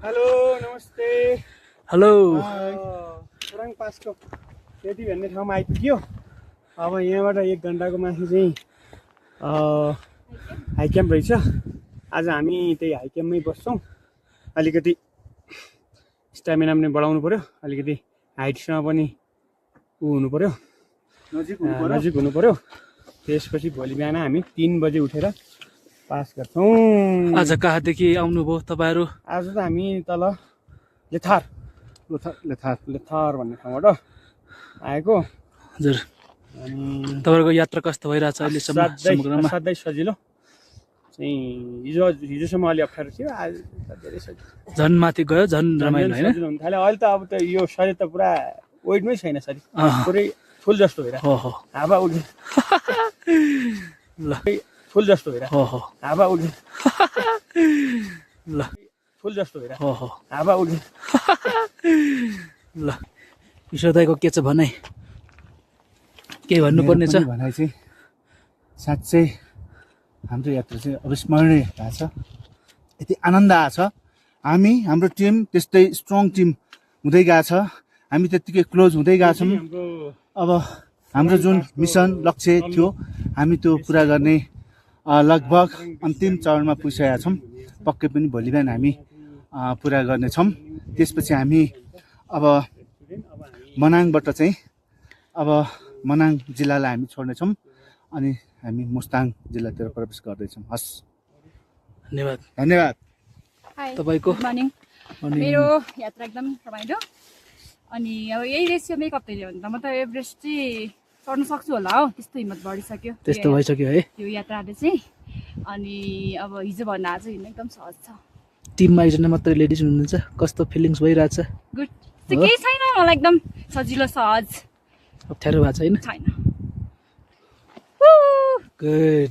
Hello नमस्ते। Hello ओराङ पासको यति भन्ने ठाउँमा आइपुग्यो। अब यहाँबाट 1 घन्टाको माथि चाहिँ हाई क्याम्प रहेछ। आज हामी त्यही हाई क्याम्पमै बस्छौँ। अलिकति स्टामिना पनि बढाउनु पर्यो, अलिकति हाइटसँग पनि हुनु पर्यो, नजिक हुनु पर्यो। त्यसपछि भोलि बिहान हामी 3 बजे उठेर पास गर्छौँ। आज कहाँदेखि आउनुभयो तपाईँहरू? आज त हामी तल लेथार भन्ने ठाउँबाट आएको। हजुर, अनि तपाईँहरूको यात्रा कस्तो भइरहेछ अहिलेसम्म? समग्रमा असाध्यै सजिलो चाहिँ। हिजोसम्म अलि अप्ठ्यारो थियो, आज त धेरै सजिलो। झन् माथि गयो झन् रमाइलो होइन? सजिलो हुन थाल्यो। अहिले त अब त यो शरीर त पुरा वेटमै छैन, शरीर पुरै फुल जस्तो भइरहेको। हो हो हावा उड्छ ल फुल जस्तो भइरहेको। हो हो हावा उड्छ ल फुल जस्तो भइरहेको। हो हो हावा उड्छ। ल ईश्वर दाइको के छ भनाइ? के भन्नुपर्ने छ? भनाइ चाहिँ साँच्चै हाम्रो यात्रा चाहिँ अविस्मरणीय भएको छ। यति आनन्द आएको छ। हाम्रो टिम त्यस्तै स्ट्रङ टिम हुँदै गएको छ। हामी त्यत्तिकै क्लोज हुँदै गएको छौँ। अब हाम्रो जुन मिसन लक्ष्य थियो हामी त्यो पुरा गर्ने लगभग अन्तिम चरणमा पुगिसकेका छौँ। पक्कै पनि भोलि बिहान हामी पुरा गर्नेछौँ। त्यसपछि हामी अब मनाङबाट चाहिँ मनाङ जिल्लालाई हामी छोड्नेछौँ अनि हामी मुस्ताङ जिल्लातिर प्रवेश गर्दैछौँ। हस्, धन्यवाद। धन्यवाद। हाई, तपाईँको? Good morning. मेरो यात्रा एकदम रमाइलो। अनि अब यही रेसियोमै कतैले भन्दा म त एभरेस्ट चाहिँ चढ्न सक्छु होला हो, त्यस्तो हिम्मत बढिसक्यो। त्यस्तो भइसक्यो है यो यात्राले चाहिँ। अनि अब हिजो भन्दा आज हिँड्न एकदम सहज छ। टिममा एकजना मात्रै लेडिज हुनुहुन्छ, कस्तो फिलिङ्स भइरहेछ? गुड। त्यो केही छैन, मलाई एकदम सजिलो सहज अप्ठ्यारो भएको छैन? छैन। गुड।